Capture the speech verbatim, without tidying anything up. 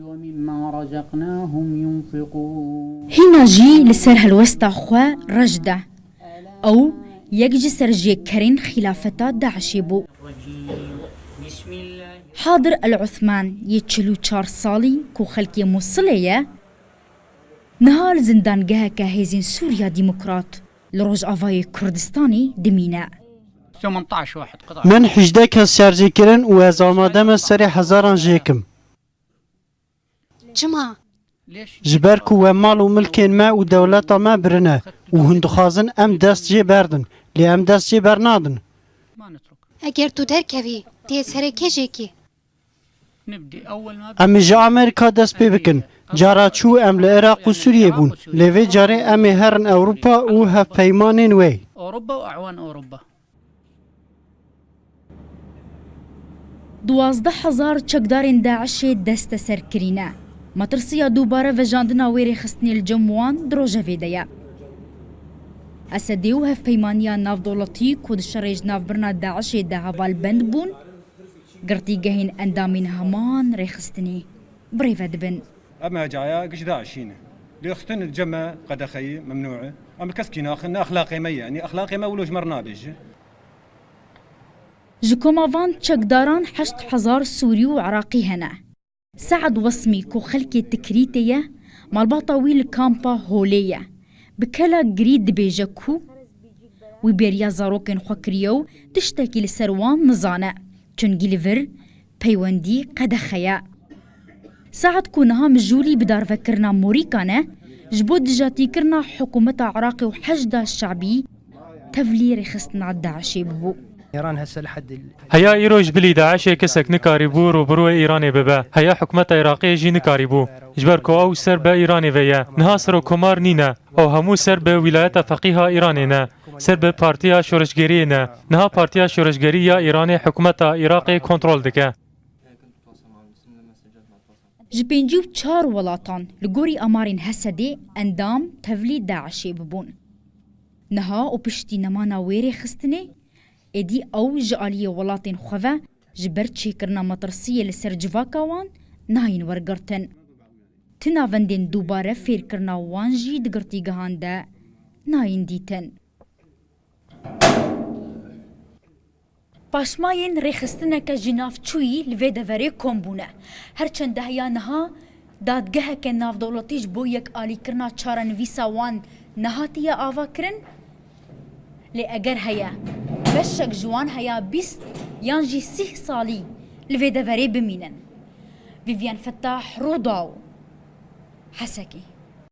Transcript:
ومما رزقناهم ينفقون. Hîna jî li ser helwesta xwe reş de. Ew yek ji serjêkerên xîlafeta DAIŞê bû. Hadir El Uthman yê çil û çar salî ku xelkê Mûsilê ye, niha li zindangeheke hêzên Sûriya Demokrat li Rojavayê Kurdistanê dimîne. Min hejdeh kes şerjê kirin û ez amade me serê hezaran jêkim. Çima? Ji ber ku we mal û milkên me û dewleta me birine û hûn dixwazin em dest jê berdin, lê em dest jê bernadin. Eger tu derkevî, tê serê kê jêkî? Em ê ji Amerîka dest pê bikin. Cara çû em li Iraq û Sûriyê bûn. Lê vê carê em ê herin Ewropa û hevpeymanên wê. Duwazdeh hezar çekdarên DAIŞê desteser kirîne. Metirsiya dubare vejandina wê rêxistinê li cem wan di rojevê de ye. Esedê û hevpeymaniya navdewletî ku di şerê ji navbirina DAIŞê de hevalbend bûn, girtîgehên endamên heman rêxistinê birêve dibin. Em caya giş DAIŞî ne. Lêxistin li cem me qedexeyî, memnû e. Em li keskî naxin, ne exlaqê me ye. Yanî exlaqê me wilo ji me re nabêje. Ji koma van çekdaran heşt hezar Sûrî û Iraqî hene. Sead Wesmî ku xelkê Tikrîtê ye, malbata wî li kampa Holê ye. Bi kela girî dibêje ku wî bêriya zarokên xwe kiriye û tiştekî li ser wan nizane. Çunkî li vir peywendî qedexe ye. Saet ku niha mijûlî bi darvekirina morîkan e, ji bo dijatîkirina hikûmeta Iraqê û Heşda Şabî tevlî rêxistina DAIŞê bûbû. Heya îro ji bilî DAIŞê kesek nikarîbû rûbirûyê Îranê bibe. Heya hikûmeta Iraqê jî nikarîbû. Ji ber ku ew ser bi Îranê ve ye. Niha serokkomar nîne. Ew hemû ser bi wîlayeta feqîha Îranê ne. Ser bi partiya şoreşgeriyê ne. Niha partiya şoreşgerî ya Îranê hikûmeta Iraqê kontrol dike. Ji pêncî û çar welatan li gorî amarên Hesedê endam tevlî DAIŞê bibûn. Niha û piştî nemana wê rêxistinê, êdî ew ji aliyê welatên xwe ve ji ber çêkirina metirsiyê li ser civaka wan nayên wergirtin. Ti navendên dubare fêrkirina wan jî di girtîgehan de nayên dîtin. Paşmayên rêxistineke ji nav çûyî li vê deverê kom bûne. Her çend heya niha dadgeheke navdewletî ji bo yekalîkirina çarenivîsa wan nehatiye avakirin, lê eger heye, beşek ji wan heya bîst yan jî sîh salî li vê deverê bimînin. Vivian Fettah, Rûdaw, Hesekê.